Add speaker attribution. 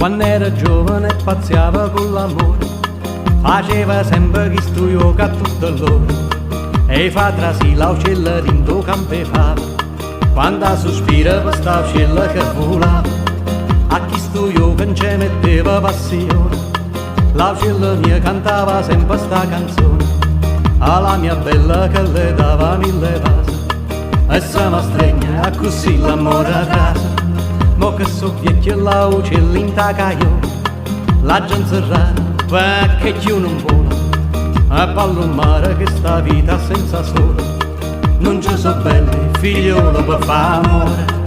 Speaker 1: Quann'era giovane e pazziava cu ll'ammore, faceva sempe chistu juoco a tutte ll'ore. 'E fa trasì l'auciello dint' 'o campo 'e fave, quanta suspire pe st'auciello che vulava. A chistu juoco nce metteva passione, l'auciello mio cantava sempe sta canzone. Alla mia bella che le dava mille vase, Essa m'astregne accussì l'ammore trase. Mo che so' viecchio l'auciello 'int' 'a caiola L'aggio 'nzerrata pecché cchiù nun vola. E p'allummare chesta vita senza sole Nun ce so' belle figliole pe fa ammore.